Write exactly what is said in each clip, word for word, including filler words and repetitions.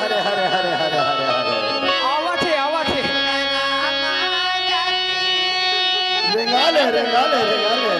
हरे हरे हरे हरे हरे हरे। आवत हे, आवत हे। रेंगा ले, रेंगा ले, रेंगा ले।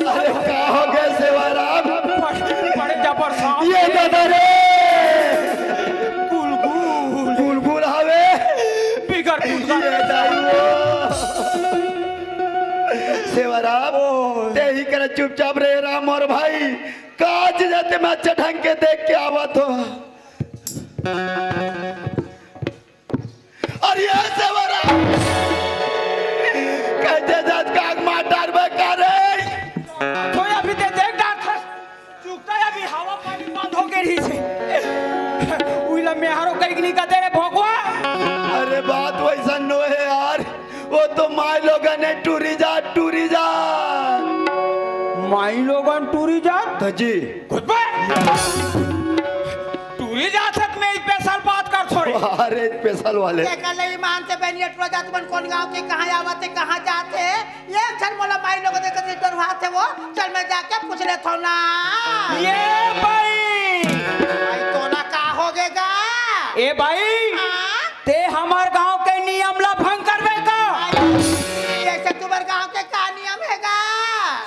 अरे, का हो गया सेवाराम? बड़े, बड़े जबर सांप। ये दादा रे! गुलगुल। गुलगुल हवे। बिगर गुलगुल। ये दाई वो। सेवाराम, ओ। ते ही करे चुपचाप रे राम और भाई। काज जाते मैं अच्छा ढंग के देख के आवत हो। अरे ये सेवरा, कैसे जात काग मार डारबे का रे? तो अभी ते देख डार था, चुकता अभी हवा पानी बंद हो गई रही से। उइला मेहरो कहीं नहीं कहते रे भगवा। अरे बात वैसा नो है यार, वो तो माई लोगन है टूरी जात, टूरी जात। माई लोगन टूरी जात? तो जी। खुद पे। टूरी जात है, मैं स्पेशल बात कर छोड़े। अरे स्पेशल वाले। ये कर ले ईमान से बहनिया टूरा जात, मन कौन गांव के, कहाँ आवत है, कहाँ जात है? ये अक्षर मोला माई लोग देख के डर हुआ थे वो। चल मैं जाके पूछ लेता हूँ ना। ये भाई। भाई तोला का हो गएगा? ए भाई। हाँ? ते हमार गांव के नियम ला भंग करबे का? भाई, ऐसे तुम्हार गांव के का नियम है गा?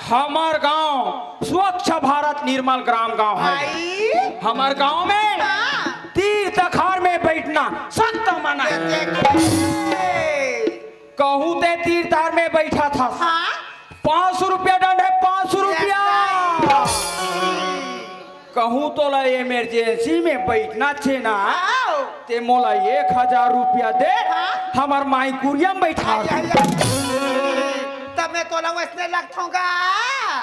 हमार गांव स्वच्छ भारत निर्मल ग्राम गांव है। भाई। हमार गांव में हाँ। तीर तखार में बैठना सख्त मना है। देख। कहूँ ते तीर तार में बैठा था। हाँ। पाँच सौ रुपया दंड है, पाँच सौ रुपया। कहूँ तोला इमरजेंसी में बैठना छे ना, आओ। ते मोला एक हजार रुपया दे, हाँ। हमार माई कुरिया में बैठा आई, दे। आई, आई। तब मैं तोला वैसने लगथों गा।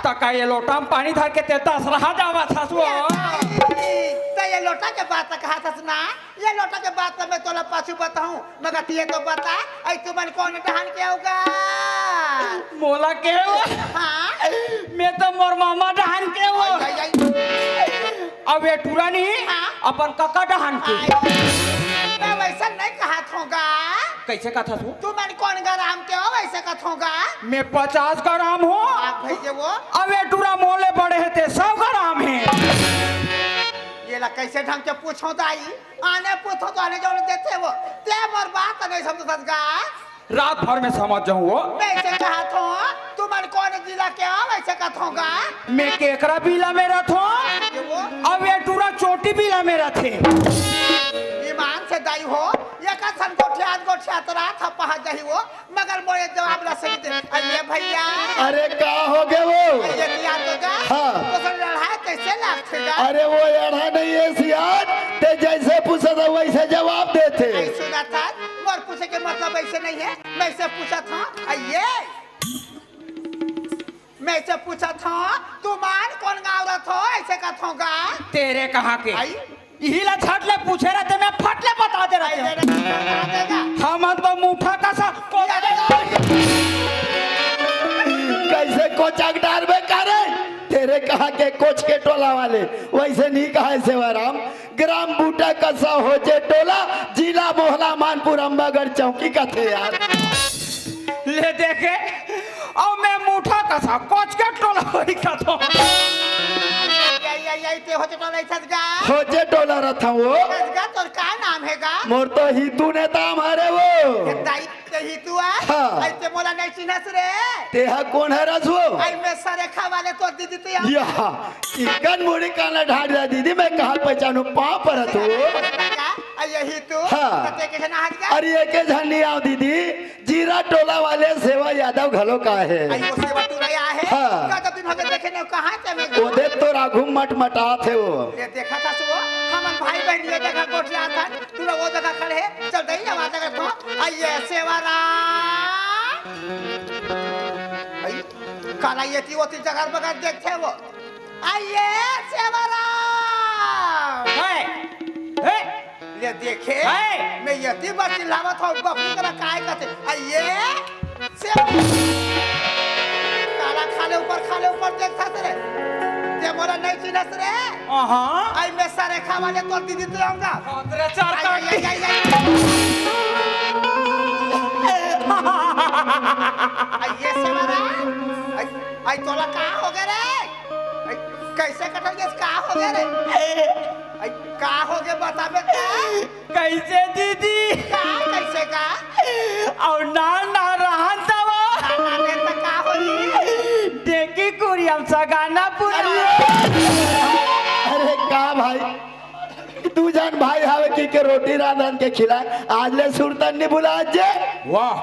त का ये लोटा में पानी धर के ते दस रहा जावा था सो। ये भाई, त ये लोटा के बात कहा था ना, ये लोटा के बात तो मैं तोला पाछू बताऊं, मगर ये तो बता, ऐ तुमन कौन डहान के होगा? मोला के हो? हाँ? मैं तो मोर मामा डहान के हो। आई, आई, आई। अब ये टूरा नहीं, हाँ? अपन कका डहान के। आई, मैं वैसा नहीं कहा थोगा। कैसे कहा था तू? तुमन कौन ग्राम के हो, वैसे कहा थोगा। मैं पचास ग्राम हूँ। आप भैया वो? अब ये टूरा मोले बड़े है ते सौ ग्राम है। ये ला कैसे ढंग के पूछो दाई? आने पूछो तो आने जवाब देते वो। ते मोर बात नहीं समझ सकता। रात भर में समझ जाऊं वो। मैं इसे कहा थो, तुमन कौन जिला के हो, वैसे कहा थोगा। मैं केकरा बिला में रहथो। ये वो। अब ये टूरा चोटी बिला में रहथे। ईमान से दाई हो, ये का सन गोठिया, गोठिया तो रात हा पहा जाही वो। मगर मोर ये जवाब ला सही दे। अरे भैया। अरे का हो गे वो? अरे यार तो जा। हाँ। तो सब लड़ाई कैसे लागथे जा? अरे वो अड़हा नहीं है सियान, ते जैसे पूछत है वैसे जवाब देथे। ऐ सुना था, मोर पूछे के मतलब ऐसे नहीं है, मैं इसे पूछा था। आ ये, मैं इसे पूछा था, तुमन कौन गाँव रथो, ऐसे कथों गा? तेरे कहाँ के? आई? इही ला झट ले पूछे रहते, मैं फट ले बता दे रहते। हम अंत में मुठा कसा को कैसे कोचक डारबे करे? तेरे कहाँ के कोच के टोला वाले वैसे नहीं कहा है सेवाराम। ग्राम बूटा कसा होजे टोला, जिला मोहला मानपुर अम्बागढ़ चौकी कथे यार। ले देखे, अब मैं मुठा कसा कोच के टोला होई कथो। यही, यही, यही ते होजे टोला इथस गा। होजे टोला रथो वो। इथस गा, तोर का नाम है गा? मोर तो हितू नेताम हरे वो। ये दाई ते ही तू आ? हाँ। अई ते मोला नहीं चिन्हस रे। ते हा कोन हरस वो? अई मैं सरेखा वाले तोर दीदी तो यहाँ। या, चिकन मुड़ी काला ढांड दिया दीदी, मैं कहाँ पहचानूं, पाँव परत हो। अई यही तू? हाँ। तो ते के झन आज का? अरे एके झन नहीं आव दीदी, जीरा टोला वाले सेवा यादव घलो का हे। अई वो सेवा तू नहीं आ हे? हाँ। का तो दिन हो गए देखे नहीं, कहाँ ते मैं? वो दे तो राघू मटमटात हे वो। ये देखा था सो, हमन भाई बहन ये जगह गोठिया था, तू वो जगह खड़े हे, चल दई आवाज लगा तो। अई ये सेवाराम। अई, काला ये ती वो ती जगह बगैर देखते वो। अई ये सेवाराम। हे, हे। ले देखे, हे। मैं ये ती बार चिल्लावत हूँ, बकरी तरह काय करते। अई ये सेवाराम। काला खाले ऊपर, खाले ऊपर देखता तेरे। ते मोला नहीं चिन्हस रे। अहाँ। अई मैं सरेखा वाले तोर दीदी तो आऊंगा। अरे चार अई, काट। अई, अई, अई, अई। अई ये सेवाराम, अई, अई तोला का हो गए रे? अई कैसे कटल गए, का हो गए रे? अई का हो गए बताबे त? कैसे दीदी? का कैसे का? अउ ना ना रहन तब। ना ना रे त का होई? देखी कुरियम सगाना पूरा। अरे, अरे का भाई, तू जान भाई हावे कि के रोटी रांधन के खिलाए, आज ले सुरतन नहीं भुला जे। वाह,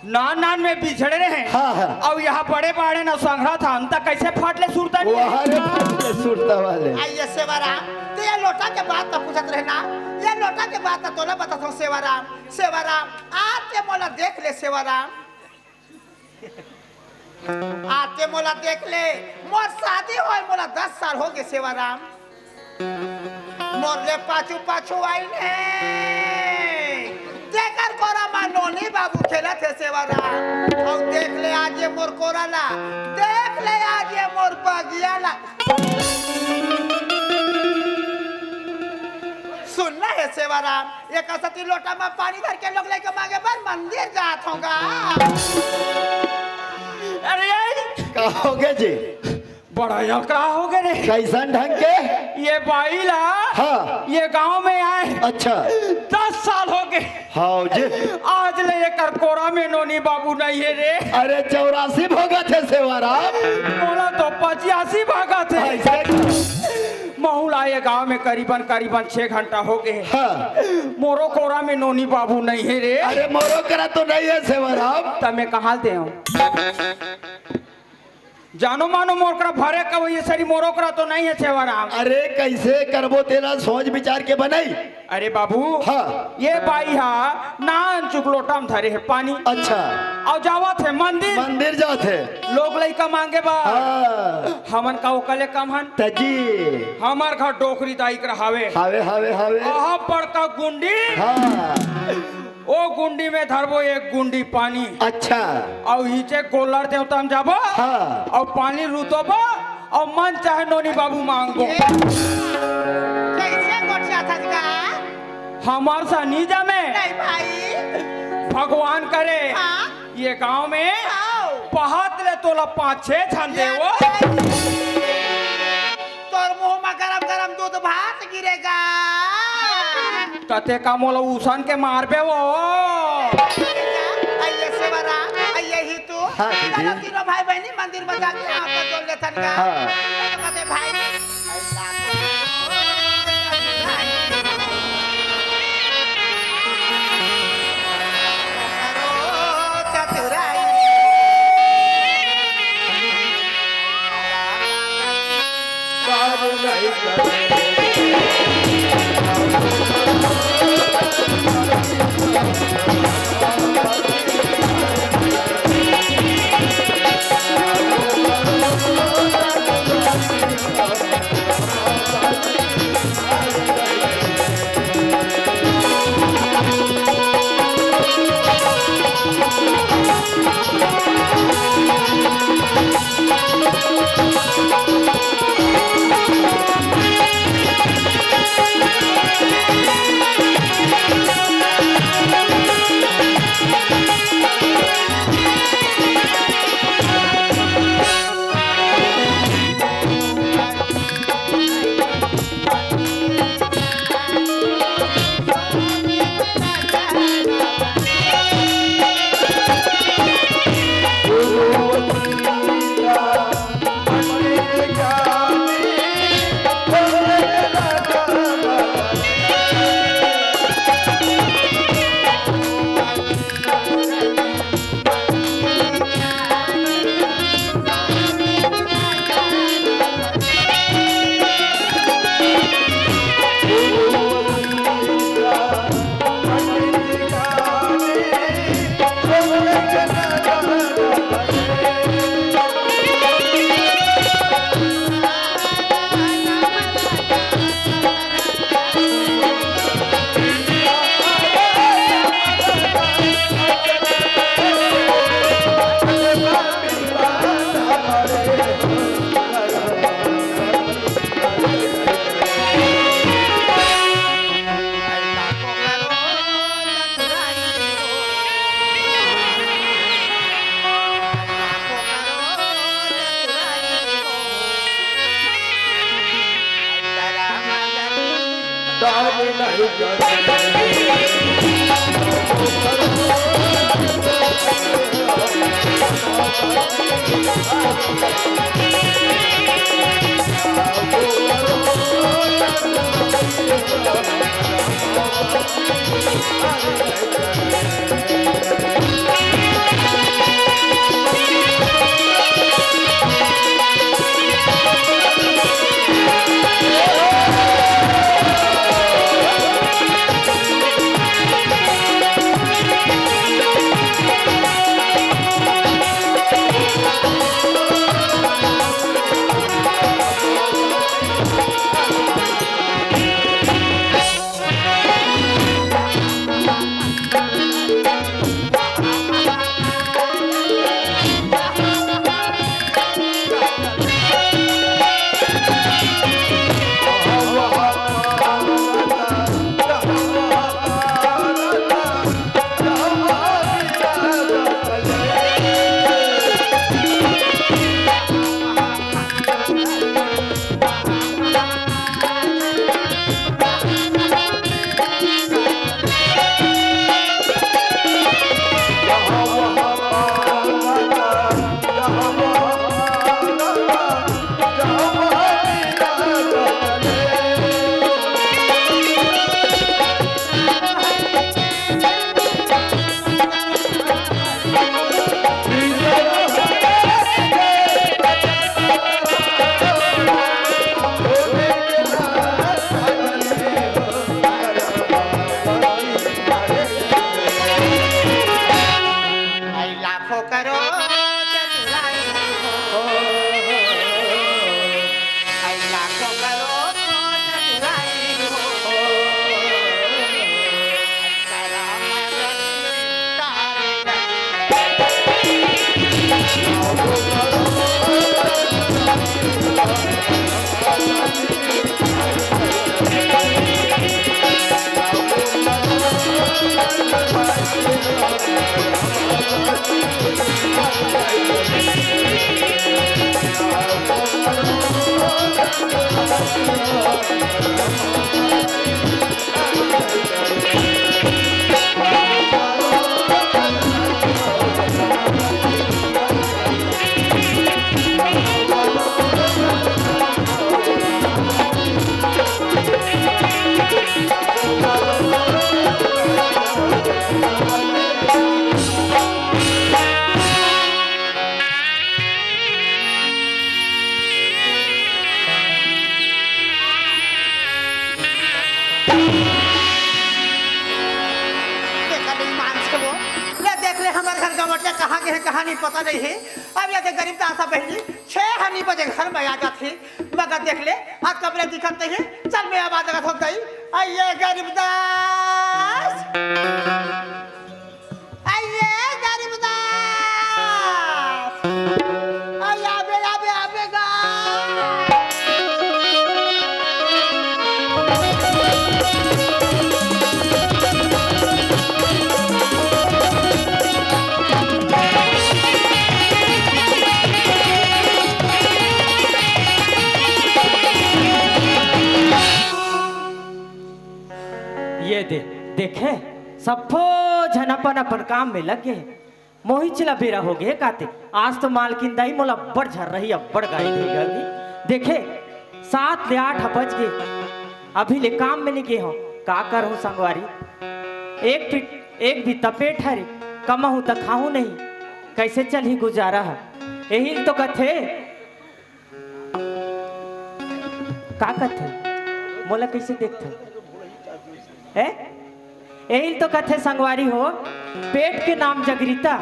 नान नान में बिछड़े रहे। हाँ, हाँ। अउ यहाँ बड़े बाड़े न संघरा था, अंत कैसे फाट ले सुरतन? वाह रे, फाट ले सुरता वाले। अई ये सेवाराम, ते ये लोटा के बात तो पूछत रहे ना, ये लोटा के बात तो तोला बताता हूँ सेवाराम। सेवाराम, आते मोला देख ले सेवाराम। आते मोला देख ले, मोर शादी होय मोला दस साल हो गए सेवाराम। मोर ले पाछू पाछू आइन हे। तेकर कोरा मा नोनी बाबू खेलत हे सेवाराम। अउ देख ले आज ये मोर कोरा ला, देख ले आज ये मोर बगिया ला। सुन ना हे सेवाराम, एक असती लोटा मा पानी भर के लोग लइका मांगे बर मंदिर जात होगा। अरे, का होगे जी? बड़ा अलकरा होगे रे। कैसन ढंग के? ये बाई ला, हाँ। ये गांव में आए अच्छा। दस साल होगे। हाँ जी। आज ले एकर कोरा में नोनी बाबू नहीं हे रे। अरे, चौरासी भोगत हे सेवाराम। मोला तो पचासी भोगत हे। ऐसे महू ला ये गांव में करीबन, करीबन छह घंटा होगे। हाँ। मोरो कोरा में नोनी बाबू नहीं हे रे। अरे, मोरो करा तो नहीं हे सेवाराम। त मैं कहाँ देंव? जानो मानो मोर करा भरे का वही सरी मोरो करा तो नहीं हे सेवाराम। अरे, कैसे करबो तेला सोच विचार के बनई। अरे बाबू, हाँ। ये बाई हा नान चुक लोटा में धरे हे पानी। अच्छा। अउ जावत हे मंदिर। मंदिर जात हे। लोग लइका मांगे बा। हाँ। हमन का ओकले कम हन। तजी। हमर घर डोकरी दाई कर हावे। हावे, हावे, हावे। आहा बड़का गुंडी। हाँ। ओ गुंडी में धरबो एक गुंडी पानी। अच्छा। अउ हिचे गोलर देवता में जाबो। हाँ। अउ पानी रुतोबो। अउ मन चाहे नोनी बाबू मांगो। कैसे गोठिया था का? हमार सा नहीं जमे। नहीं भाई। भगवान करे। हाँ। ये गांव में हाँ। पहात ले तोला पाँच छह झन ये देवो। भाई। तोर मुंह में गरम गरम दूध भात गिरेगा। तते का मोला उसन के मारबे वो। अइए सेवाराम, अइए ही तू। हाँ, दीदी। चलो तीनों भाई बहनी मंदिर में जाके हाथ जोड़ लेथन का। हाँ। तो कहते भाई, आई लाखों करोड़ चतुराई हो। आई लाखों करोड़ चतुराई हो। करामत तारे देखा नहीं मानस के वो, ले देख ले, हमर घर का मटिया कहाँ के है, कहाँ नहीं, पता नहीं है। अब ये देख, गरीब दास बहिनी, छह हनी बजे घर में आ जात हे, मगर देख ले, आज कमरे दिखत नहीं है। चल, मैं आवाज लगात होत हँव, "अइये गरीब दास, अइये गरीब दास, अइये, आबे, आबे, आबे गा।" ये दे, देखे, सब्बो झन अपन-अपन काम में लग गे। मोहिच ला बेरा हो गे काते। आज तो मालकिन दाई मोला अब्बड़ झर्रही, अब्बड़ गारी दे गे। देखे, सात ले आठ बज गे, अभी ले काम में नइ गे हँव। का करहूँ संगवारी, एक पीठ, एक भी तपेट हरे, कमाहूँ त खाहूँ नहीं, कइसे चलही गुजारा ह? एही तो कथे, का कथे? मोला कइसे देखथे? ए? एही तो कथे संगवारी हो, पेट के नाम जगरीता,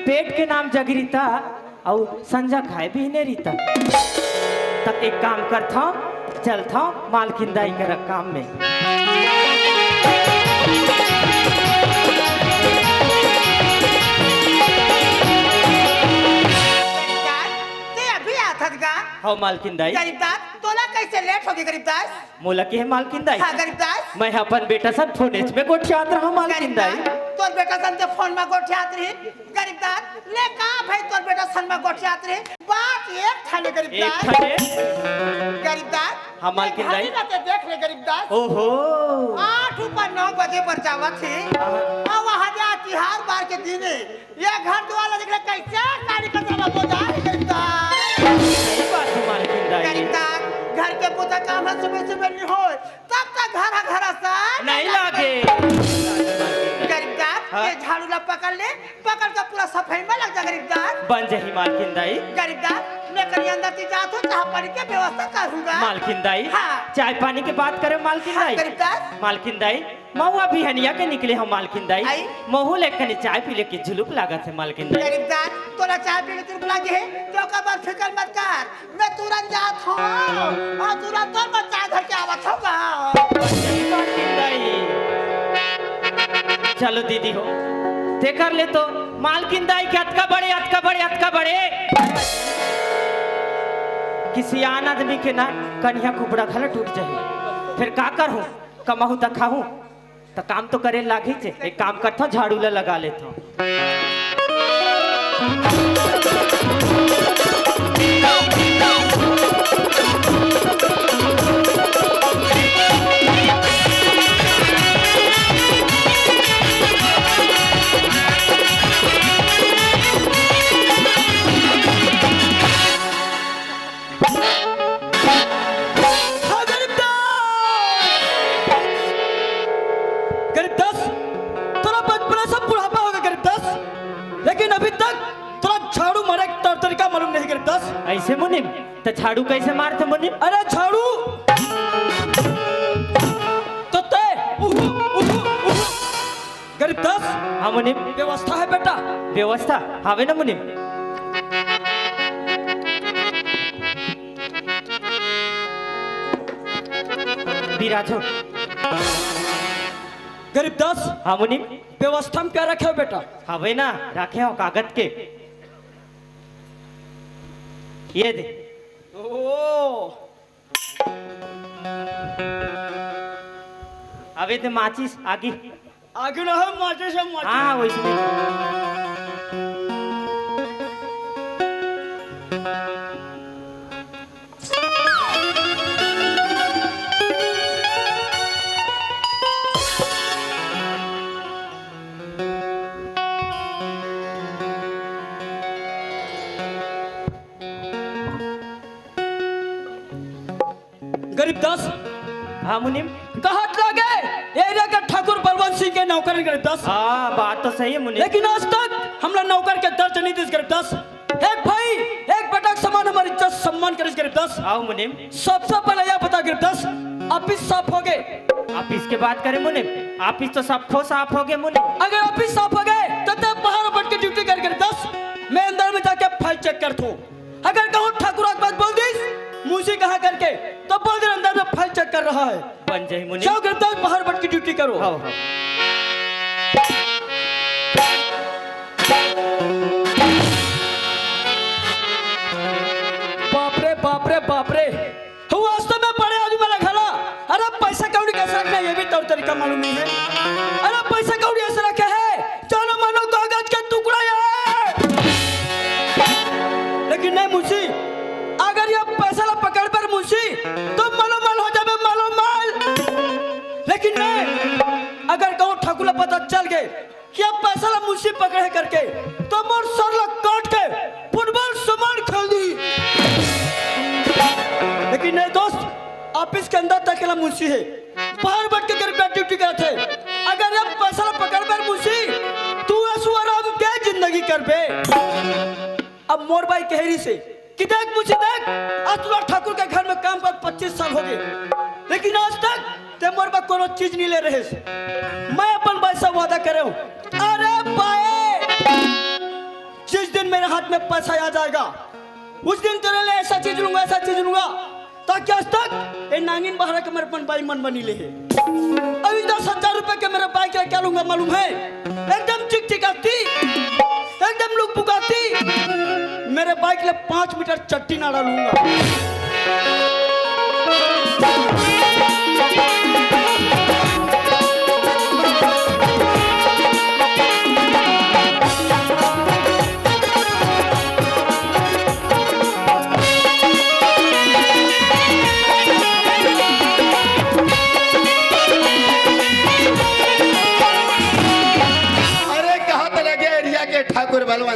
पेट के नाम जगरीता, अउ संझा खाए बिहने रीता। त एक काम करथँव, चलथँव मालकिन दाई करा काम में। गरीब दास, ते अभी आत हस गा? हव मालकिन दाई। गरीब दास, तोला कइसे लेट होगे गरीब दास? मोला के हे मालकिन दाई? हाँ, गरीब दास। मैं अपन बेटा सन फोनेच में गोठियात रहँव मालकिन दाई। गरीब दास, तोर बेटा सन ते फोन में गोठियात रही। गरीब दास, ले का भई तोर बेटा सन में गोठियात रही? बात एक ठन हे गरीब दास। एक ठन हे? गरीब दास, हाँ, मालकिन दाई। घड़ी ला ते देख ले गरीबदास। ओहो। आठ ऊपर नौ बजे बर जावत हे। हाँ। अउ वहाँ दे तिहार बार के दिन हे। ये घर दुआर ला देख ले, कैसे गाड़ी कचरा में बोझा हे गरीबदास। सही बात हे मालकिन दाई। गरीबदास, घर के पूजा काम ह सुबह सुबह नहीं होय, तब तक घर ह घर असन नहीं लागे। गरीबदास, हाँ। ये झाड़ू ला पकड़ ले, पकड़ के पूरा सफाई में लग जा गरीबदास। बन जाही मालकिन दाई। गरीबदास, मैं कहीं अंदर से जात हूँ, चाय पानी के व्यवस्था करूँगा। मालकिन दाई, हाँ। चाय पानी के बात करे मालकिन हाँ, दाई। गरीबदास। मालकिन दाई, महूँ अभी हनिया के निकले हूँ मालकिन दाई। आई। महूँ ले कनी चाय पी ले के झुलुक लागत हे मालकिन दाई। गरीबदास, तोला चाय पी ले झुलुक लागे हे, तो ओकर बाद फिकर मत कर। मैं तुरंत जात हूँ अउ तुरंत तोर बर चाय धर के आवत हूँ गा। सही बात हे दाई। चलो दीदी हो, तेकर ले तो मालकिन दाई के अतका बड़े, अतका बड़े, अतका बड़े कि सियान आदमी के ना कनिहा कुपड़ा घला टूट जाही। फेर का करहूँ, कमाहूँ त खाहूँ। त काम तो करे लागही चे। एक काम करथव, झाड़ू ला लगा लेथव। हाँ, गरीब दास! गरीब दास, तोरा बचपना से बुढ़ापा होगे गरीब दास, लेकिन अभी तक तोरा झाड़ू मारे के तौर तरीका मालूम नहीं गरीब दास। ऐसे मुनीम, त झाड़ू कैसे मारथे मुनीम? अरे झाड़ू तो ते उहु, उहु, उहु। गरीब दास। हाँ मुनीम। व्यवस्था है बेटा? व्यवस्था हावे ना मुनीम। बिराजो। गरीब दास। हाँ मुनीम। व्यवस्था में क्या रखे हो बेटा? हावे ना, रखे हो कागज के। ये दे। ओ। अबे ते माचिस आगी। आगी ना हो, माचिस है, माचिस। हाँ, वैसे। गरीब दास। हाँ मुनीम। कहत लागे, एरिया के ठाकुर बलवंत सिंह के नौकर गरीब दास। हाँ, बात तो सही है मुनीम। लेकिन आज तक हमला नौकर के दर्जा नहीं दिस गरीब दास। एक भाई, एक बेटा के समान हमर इज्जत सम्मान करिस गरीब दास। आओ मुनीम। सबसे पहले यह बता गरीब दास, ऑफिस साफ होगे? ऑफिस के बात करे मुनीम, ऑफिस तो सबको साफ होगे मुनीम। अगर ऑफिस साफ होगे, तो तब बाहर बैठ के ड्यूटी कर गरीब दास। मैं अंदर में जाके फाइल चेक करथूं। अगर कहूँ ठाकुर आके बात बोल दिस, मुंशी कहाँ करके, तो बोल दे अंदर में फाइल चेक कर रहा है। बन जाही मुनीम। जाओ गरीब दास, बाहर बैठ के ड्यूटी करो। हाँ, हाँ। बाप रे, बाप रे, बाप रे। वो वास्तव में बड़े आदमी वाला घला। अरे पैसा कौड़ी कैसे रखना, ये भी तौर तरीका मालूम नहीं है। अरे पैसा कौड़ी ऐसे रखे है, जानो मानो कागज का टुकड़ा है। लेकिन नहीं मुंशी, अगर ये पैसा ला पकड़ पर मुंशी, तो मालो माल हो जाबे, मालो माल। लेकिन नहीं, अगर कहूँ ठाकुर ला पता चल गए कि अब पैसा ला मुंशी पकड़े करके, तो मोर सर ला काट के फुटबॉल समान खेल दी। लेकिन नहीं दोस्त, ऑफिस के अंदर तक ला मुंशी है, बाहर बैठ के गरीब ड्यूटी करत है। अगर अब पैसा ला पकड़ बर मुंशी, तू ऐसो आराम के जिंदगी करबे। अब मोर बाई कह रही से कि देख मुझे देख, आज तुला ठाकुर के घर में काम कर पच्चीस साल हो गए, लेकिन आज तक ते मोर बा कोनो चीज नहीं ले रहे। मैं अपन बाई से वादा करे हूँ, अरे बाई, जिस दिन मेरे हाथ में पैसा आ जाएगा, उस दिन तेरे लिए ऐसा चीज लूंगा, ऐसा चीज लूंगा, ताकि आज तक ये नांगिन बहरा के मेरे अपन बाई मन बनी ले है। अभी दस हजार रुपए के मेरे बाइक के क्या लूंगा मालूम है? एकदम चिकचिकाती, एकदम लुकपुकाती, मेरे बाइक ले पाँच मीटर चट्टी ना डालूंगा।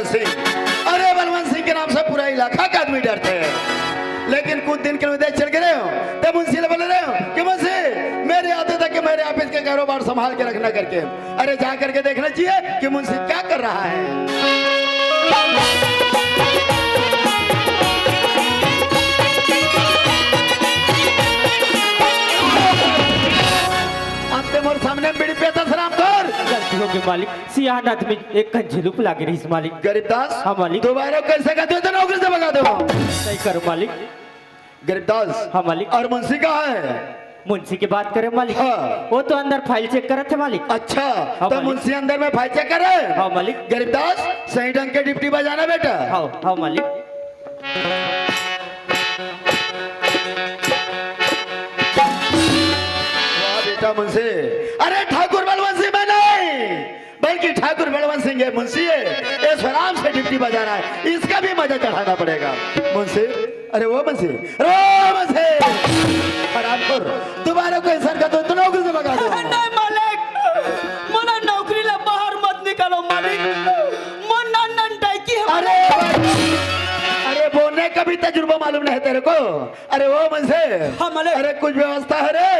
सिंह, अरे बलवंत सिंह के नाम से पूरा इलाका का आदमी डरते हैं। लेकिन कुछ दिन के लिए विदेश चल के रहे हो, तब मुंशी ले बोले रहे हो कि मुंशी, मेरे आते तक के मेरे ऑफिस के कारोबार संभाल के रखना करके। अरे जा करके देखना चाहिए कि मुंशी क्या कर रहा है। अब ते मोर सामने में बीड़ी पियत हस, हरामखोर। गलती हो गई मालिक, सियान आदमी एक कन झिलुप लागे रहिस मालिक। गरीबदास, हाँ मालिक। दोबारा कइसे कहते हो तो नौकरी से भगा दो। सही करो मालिक। गरीबदास। हाँ मालिक। और मुंशी कहाँ है? मुंशी की बात करे मालिक। हाँ। वो तो अंदर फाइल चेक करत हे मालिक। अच्छा, हाँ तो मालिक। मुंशी अंदर में फाइल चेक कर रहे हैं? हाँ मालिक। गरीबदास, सही ढंग के ड्यूटी बजाना बेटा। हाँ, हाँ मालिक। वाह बेटा मुंशी। अरे ठाकुर बलवंत सिंह मैं नहीं, बल्कि ठाकुर बलवंत सिंह ये मुंशी है, ये आराम से ड्यूटी बजा रहा है, इसका भी मजा चढ़ाना पड़ेगा। मुंशी, अरे वो मुंशी, अरे वो मुंशी, हरामखोर, दोबारा कोई सर का तो नौकरी से भगा दो। नहीं मालिक, मोला नौकरी ला बाहर मत निकालो मालिक, मोर नान नान डायकी है। अरे, अरे बोलने का भी तजुर्बा मालूम नहीं तेरे को। अरे वो मुंशी, हाँ मालिक। अरे कुछ व्यवस्था है रे?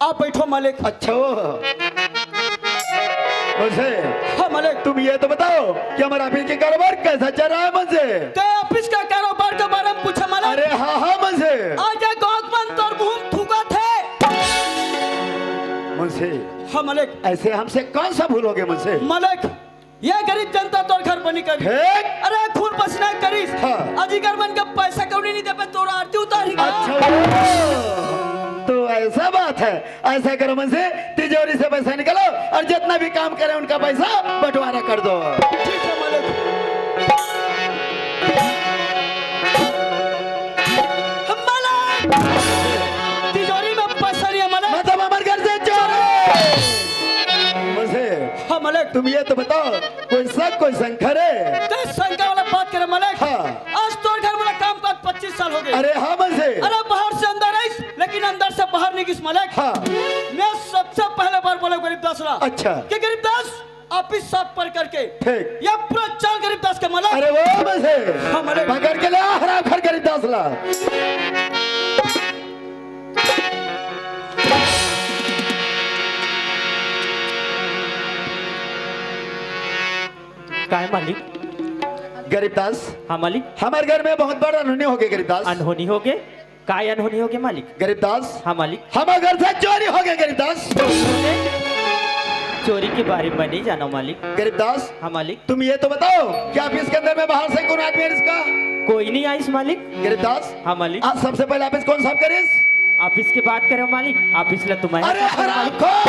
आप बैठो मालिक। अच्छा वो। मुंशी, हाँ मालिक। तुम ये तो बताओ कि हमारा ऑफिस के कारोबार कैसा चल रहा है मुंशी? ते ऑफिस का कारोबार के बारे में पूछा मालिक। अरे हाँ हाँ मुंशी। आज ये गाँव मन तोर मुंह थूकत हे। मुंशी, हाँ मालिक। ऐसे हमसे कौन सा भूल हो गया मुंशी? मालिक, ये गरीब जनता तोर घर बनी करी। ठीक। अरे खून पसीना करिस। हाँ। अजीगर मन के पैसा कौड़ी नहीं देबे, तोर आरती उतारी का? अच्छा, तो ऐसा बात है। ऐसा करो मुंशी, तिजोरी से पैसा निकालो और जितना भी काम करे उनका पैसा बंटवारा कर दो। ठीक है मालिक। मालिक! तिजोरी में पैसा नहीं है मालिक। मतलब हमारे घर से चोर है। मुंशी, हाँ मालिक। तुम ये तो बताओ, कोई शक, कोई शंका रे? ते शंका वाला बात करे मालिक। हाँ। आज तोर घर वाला काम काज पच्चीस साल हो गए। अरे हाँ मुंशी। अरे बाहर से अंदर आइस, लेकिन अंदर से बाहर नहीं गिस मालिक। हाँ। मैं सबसे पहले बार बोले गरीबदास ला। अच्छा। कि गरीबदास, ऑफिस साफ पर करके ठीक। ये पूरा चाल गरीबदास के मालिक। अरे वो मुंशी। हाँ मालिक। पकड़ के ला हरामखोर गरीबदास ला। काय मालिक? गरीबदास। हाँ मालिक। हमारे घर में बहुत बड़ा अनहोनी हो गई गरीबदास। अनहोनी हो गई? काय अनहोनी हो गई मालिक? गरीबदास। हाँ मालिक। हमारे घर से चोरी हो गई गरीबदास। चोरी के बारे में नहीं जाना मालिक। गरीबदास। हाँ मालिक। तुम ये तो बताओ कि ऑफिस के अंदर में बाहर से कौन आदमी है इसका? कोई नहीं आइस मालिक। गरीबदास। हाँ मालिक। आज सबसे पहले ऑफिस कौन साफ करिस? ऑफिस की बात करो मालिक, ऑफिस ला तुम्हारे अरे हरामखोर!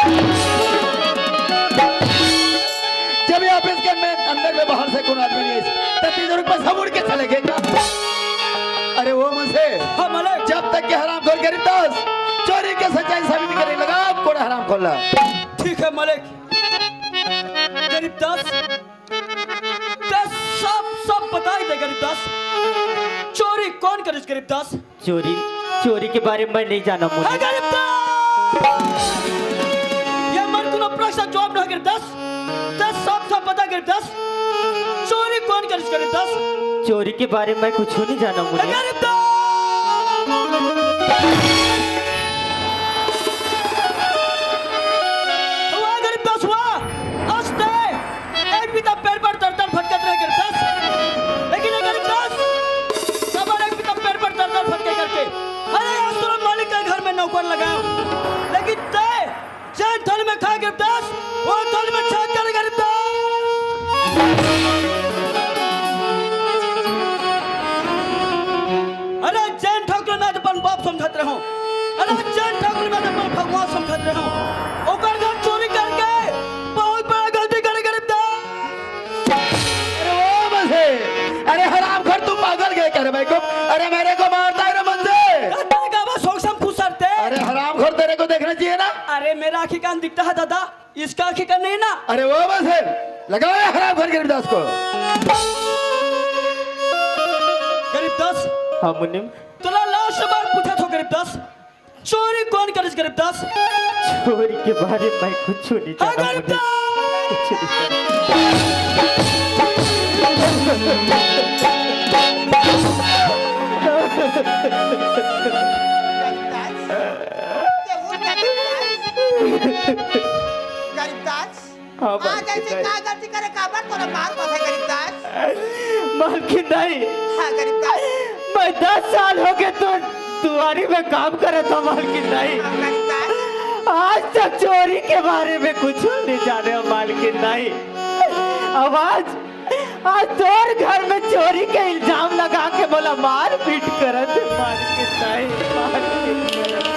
जब ये ऑफिस के में, अंदर में बाहर से कौन आदमी नहीं है, तब तिजोरी पर सब उड़ के चले गए क्या? अरे वो मुंशी, हाँ मालिक। जब तक के हरामखोर गरीबदास चोरी के सच्चाई साबित करे लगा, कोड़ा हरामखोर ला। ठीक है मालिक। गरीबदास, ते सब, सब बताई दे गरीबदास। चोरी कौन करिस गरीबदास? चोरी, चोरी के बारे में मैं नहीं जाना मुझे। हे गरीबदास! ये मन कोनो प्रश्न जवाब नहीं गरीबदास। ते सब, सब बता गरीबदास। चोरी कौन करिस गरीबदास? चोरी के बारे में कुछ नहीं जाना हे मुझे। गरीबदास! वाह गरीबदास वाह! आज ते एक बीता पेड़ पर तर तर भटकत रहे गरीबदास, लेकिन ये गरीबदास कबर एक बीता पेड़ पर तर तर भटके करके, अरे आज तोर मालिक के घर में नौकर लगायो, लेकिन ते जेन थाली में खाए गरीबदास, वो थाली में छेद कर गरीबदास। अरे जेन ठाकुर मैं अपन बाप समझत रहे हों, अरे जेन ठाकुर मैं अपन भगवान समझत रहे हों, ओकर घर चोरी करके बहुत बड़ा गलती करे गरीबदास। अरे वो मुंशी, अरे हरामखोर, तू पागल गए क्या रे भाई को? अरे मेरे को मारता है रे मुंशी। अरे गावा सोक सम फुसरते। अरे हरामखोर, तेरे को देखना चाहिए ना। अरे मेरा आँखी कान दिखता है दादा, इसका आँखी कान नहीं ना। अरे वो मुंशी, लगाओ ये हरामखोर गरीबदास को। गरीबदास। हाँ मुनीम। तोला लास्ट बार पूछा थो गरीबदास, चोरी कौन करिस गरीबदास? चोरी के बारे में कुछ नहीं हाँ, जाना मुझे। गरीबदास! कुछ नहीं जाना। गरीबदास, ते उठ ना गरीबदास। गरीबदास, हाँ, आज मालकिन ऐसे दाई। का गलती करे, काबर तोला मार पड़थे गरीबदास? मालकिन दाई, हाँ गरीबदास। मैं दस साल हो गए तो दुआरी में काम करत हँव मालकिन दाई। हाँ गरीबदास। आज तक चोरी के बारे में कुछ नहीं जाने हँव मालकिन दाई। अब आज आज तोर घर में चोरी के इल्जाम लगा के मोला मारपीट करत हे, मालकिन दाई, मारपीट करत हे।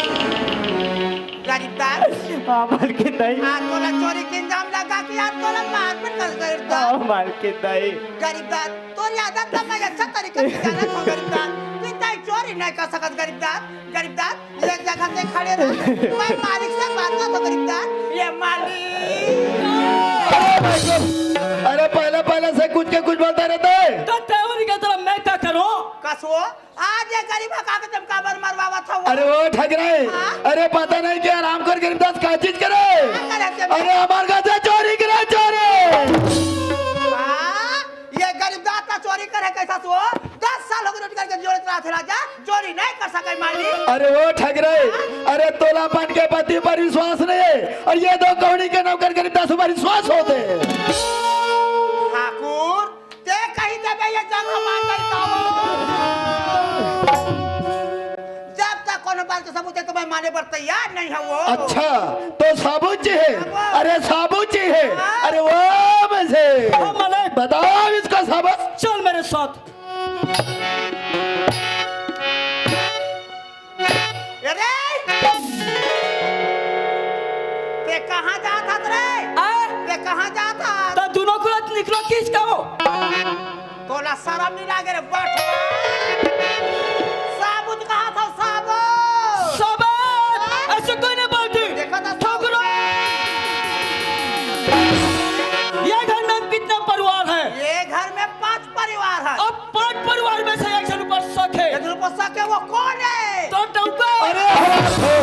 गरीबदास। हाँ, मालकिन दाई। आज तोला चोरी के इल्जाम लगा के आज तोला मारपीट करत हे, गरीबदास। हाँ, मालकिन दाई। गरीबदास, तोर आदत ला मैं अच्छा तरीका से जानत हँव, गरीबदास। तैं चोरी नहीं कर सकत, गरीबदास। गरीबदास, एक जगह से खड़े रह, मैं मालिक से बात कर तो गरीबदास, ये मालिक। अरे भाई साहब, अरे पहले पहले से कुछ के कुछ बोलता रहता है। तो तेवरी का तरफ मैं क्या करूं? कसो, आज ये गरीब का के तुम काबर मरवावत हो? अरे वो ठग रहे। हाँ? अरे पता नहीं क्या आराम कर गरीबदास का चीज करे। क्या करे तुम? अरे हमार घर से चोरी करे, चोरी। वाह, ये गरीबदास का चोरी करे कैसा सो? दस साल हो गए रोजगार के जोड़त रहा थे राजा, चोरी नहीं कर सके मालिक। अरे वो ठग रहे, अरे तोला अपन के पति पर विश्वास नहीं है और ये दो कौड़ी के नौकर गरीबदास पर विश्वास होते। ठाकुर, ते कहीं देबे ये जगह मान नहीं पाओ। जब तक कोनो बात के सबूत है तो मैं माने पर तैयार नहीं हूँ। अच्छा, तो साबुत जी है। हाँ, वो। अरे साबुत जी है। हाँ। अरे वो में से। हाँ, मलिक। बताओ इसका साबुत। चल मेरे साथ। अरे! ते कहाँ जात हस रे? आ? ते कहाँ जात हस? तो दोनों को निकलो किस का हो? तोला शरम नहीं लागे रे, बैठ। साबुत कहा था, साबुत? साबुत? ऐसे कोई नहीं बोलती। देखो तो ठाकुर। ये घर में कितना परिवार है? ये घर में पांच परिवार है। अब पांच परिवार में से एक जन ऊपर शक है। एक जन ऊपर शक है, वो कौन है? तो डौका। अरे हो, हो।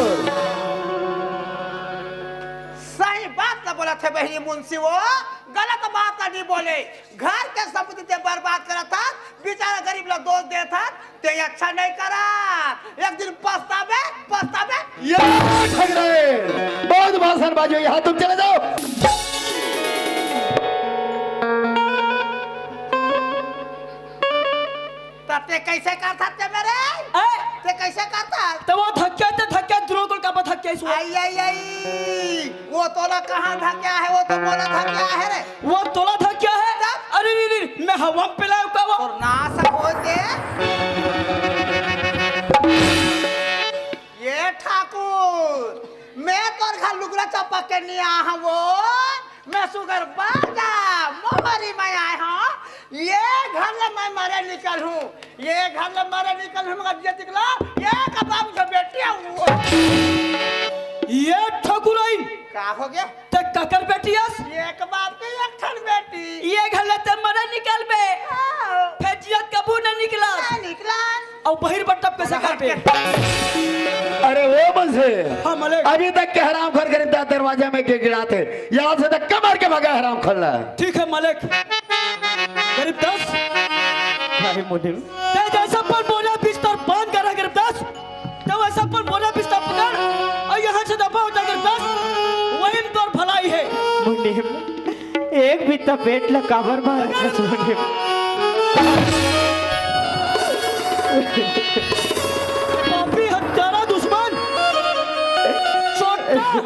सही बात ना बोला थे बहनी मुंशी, वो गलत बात ना नहीं बोले। घर के संपत्ति ते बर्बाद करा था, बेचारा गरीब लोग दोष दे था, ते अच्छा नहीं करा। एक दिन पछताबे, पछताबे। ये ठग रहे, बहुत भाषण बाजी हुई, यहाँ तुम चले जाओ। तब ते कैसे करता ते मेरे? ए? ते कैसे करता? तो वो धक्का, ते धक्का, दुनो कुल का धक्का इस वो। आई, आई, आई। वो तोला कहाँ धक्का है, वो तो मोला धक्का है रे। वो तोला धक्का है? तब? अरे रे रे, मैं हवा में फैलाया का वो? और नाश हो दे। ये ठाकुर, मैं तोर घर लुगरा चपक के नहीं आया हूँ वो। मैं सुगर बाजा मोहरी में आए हूँ। ये घर ले मैं मरे निकल हूँ, ये घर ले मरे निकल हूँ, मगर ये दिखला, ये कबाब जो बेटी है वो। ये ठकुराइन। का हो गया? ते ककर बेटी अस? एक बाप के एक ठन बेटी। ये घर ले ते मरे निकल बे। हाँ। फेर जियत कबू न निकला। ना निकला। अउ बहिर बट्टप कैसे करबे? अरे वो मन से हाँ, मलिक। अभी तक के हराम घर गरीबदास दरवाजा में गिड़गिड़ाथे। यहाँ से धक्का मार के भगा हराम खोला। ठीक है मलिक। गरीबदास। भाई मुनीम। ते जैसा पर बोला बिस्तर बांध कर है गरीबदास। ते वैसा पर बोला बिस्तर पकड़ और यहाँ से दफा हो जा गरीबदास। वही में तोर भलाई है। मुनीम। एक भी तपेट ला काबर मारत हस मुनीम? पापी हत्यारा दुश्मन, चोट्टा,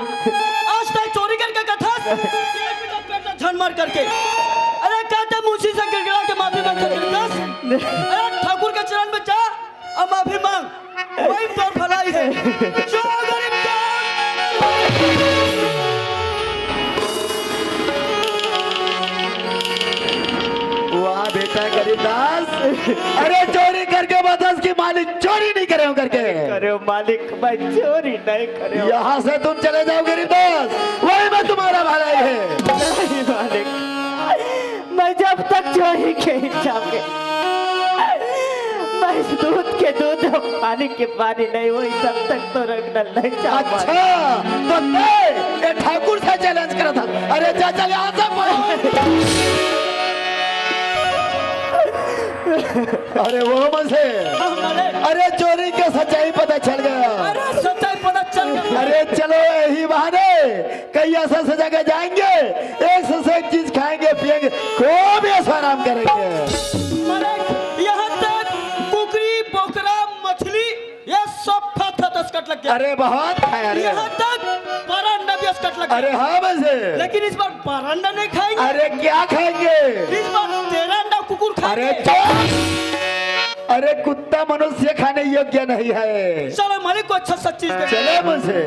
आज तक चोरी करके कथस, एक भी तपेट ला झन मार करके। अरे कहते मुंशी से गिड़गिड़ा के माफी मांग कर गिड़गिड़ास। अरे ठाकुर के चरण में जा, अब माफी मांग, वही तो भलाई है। जो गरीब का वाह बेटा गरीबदास, अरे चोरी करके बतास कि मालिक चोरी नहीं करे हो करके। करे हो मालिक, मैं चोरी नहीं करे हो। यहाँ से तुम चले जाओ गरीबदास, वही में तुम्हारा भलाई है। नहीं मालिक, मैं जब तक चोरी के इल्जाम में मैं दूध के दूध और पानी के पानी नहीं हुई, तब तक तो रंग नहीं चाहूंगा। अच्छा, तो ते ये ठाकुर से चैलेंज करा था। अरे चाचा, यहाँ से बोलो। अरे वो मन से। हाँ, मालिक। अरे चोरी के सच्चाई पता चल गया। अरे सच्चाई पता चल गया। अरे चलो यही बहाने कहीं ऐसा ऐसा जगह जाएंगे, एक से एक चीज खाएंगे पिएंगे, खूब ऐश आराम करेंगे। मालिक, यहाँ तक कुकरी, बोकरा, मछली, ये सब फत फत असकट लग गया। अरे बहुत खाया रे। यहाँ तक बारह अंडा भी असकट लग गया। अरे हाँ मन से। लेकिन इस बार बारह अंडा नहीं खाएंगे। अरे क्या खाएंगे? इस बार तेरह अंडा कुकुर खाएंगे। अरे चुप! अरे कुत्ता मनुष्य खाने योग्य नहीं है। चलो मालिक को अच्छा सा चीज दे। चलो मन से।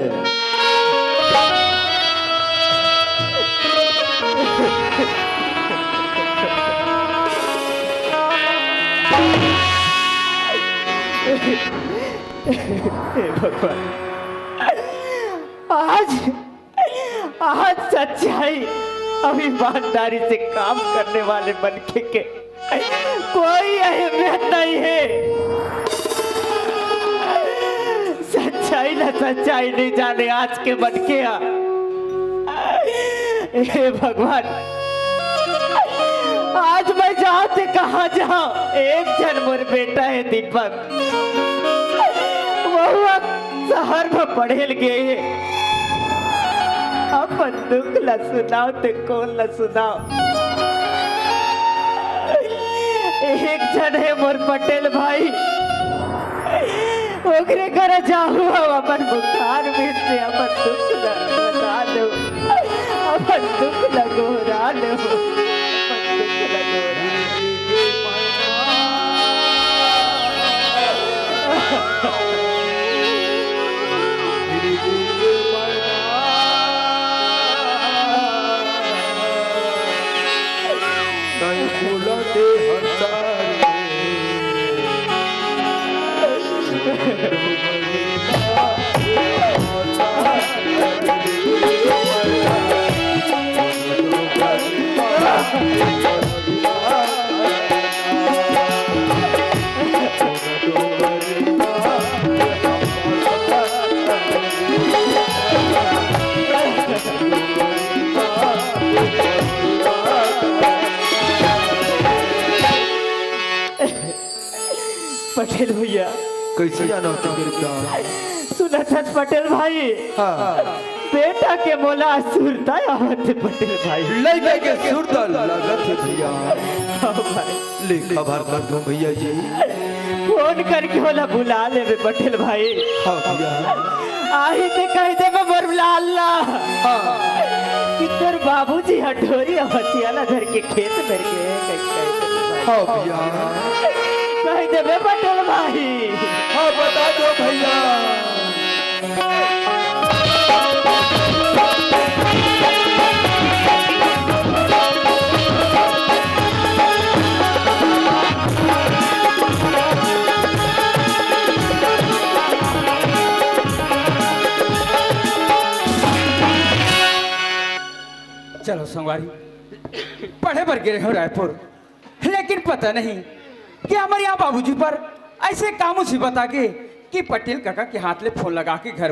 हे भगवान, आज, आज सच्चाई और ईमानदारी से काम करने वाले मनखे के कोई अहमियत नहीं है। सच्चाई ना सच्चाई नहीं जाने आज के मनखे हा। हे भगवान, आज मैं जाऊं ते कहाँ जाऊं? एक झन मोर बेटा हे दीपक, वहू ह शहर म पढ़े ल गे हे। अपन दुख ल सुनाओ ते कोन ल सुनाओ? एक झन हे मोर पटेल भाई, ओकरे करा जाहूं, हम अपन बुखार में से अपन दुख ल बता दो, अपन दुख ल गोहरा दो, अपन दुख ल गोहरा दो। पटेल भैया। कइसे जाना होथे गिरफ्तार? सुनत हस पटेल भाई। हाँ। बेटा के मोला सुरता आवत हे पटेल भाई। लइका के सुरता लागत हे भैया। हाँ भाई। ले खबर कर दूं भैया जी। फोन करके ओला बुला लेबे पटेल भाई। हाँ भैया। आही ते कह देबे मोर लाल ला। हाँ। कि तोर बाबूजी ह ढोरी अउ हथिया ला धर के खेत में गे हे, कहि, कहि देबे भाई। हाँ भैया। कहि देबे पटेल भाई। हाँ, बता दो भैया। चलो संगवारी, पढ़े बर गे रहेंव रायपुर, लेकिन पता नहीं कि हमर यहाँ बाबूजी बर अइसे का मुसीबत आगे कि पटेल काका के हाथ ले फोन लगा के घर